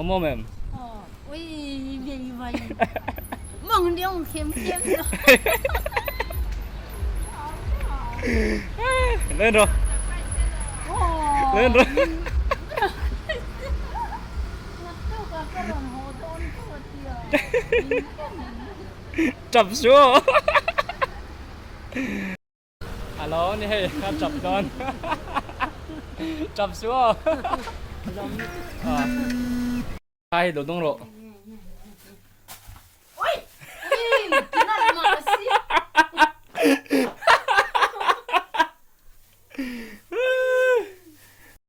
Mom em? Lên rồi. Lên rồi. Chập xuống. Alo ni hei ka chap dawn. Chap su aw. Hai lo dawng rawh.